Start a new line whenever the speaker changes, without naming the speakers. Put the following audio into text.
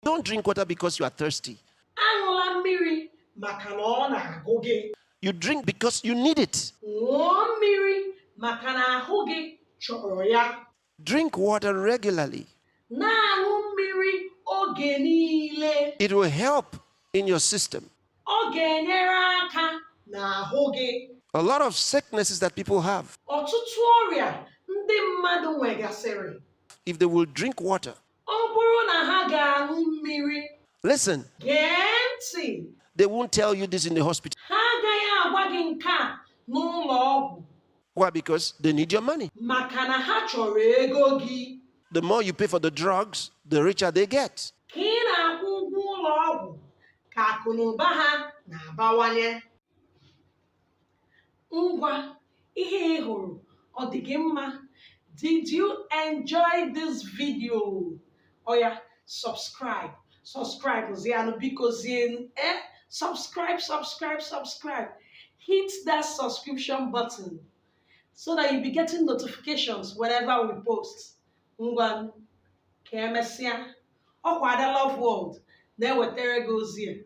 Don't drink water because you are thirsty.
Aṅụla mmiri maka na ọ na-agụ gị.
You drink because you need it.
Ṅụọ mmiri maka na ahụ gị chọrọ ya.
Drink water regularly.
Na-aṅụ mmiri oge niile.
It will help in your system.
Ọ ga-enyere aka n'ahụ gị.
A lot of sicknesses that people have,
Ọtụtụ ọrịa ndị mmadụ nwegasịrị,
if they will drink water,
ọ bụrụ na ha ga-aṅụ mmiri,
listen,
gee ntị,
they won't tell you this in the hospital.
Ha agaghị agwa gị nke a n'ụlọ ọgwụ.
Why? Because they need your money.
Maka na ha chọrọ ego gị.
The more you pay for the drugs, the richer they get.
Ka ị na-akwụ ụgwọ ụlọ ọgwụ ka akụ na ụba ha na-abawanye. Ngwa, ihe ị hụrụ ọ dị gị mma? Did you enjoy this video? Oya, subscribe, subscribe zianụ, biko zienu, eh? Subscribe, subscribe, subscribe. Hit that subscription button so that you'll be getting notifications whenever we post. Ngwa, ka emesịa. Ọkwa Ada Love World na-ewetara gị ozi a.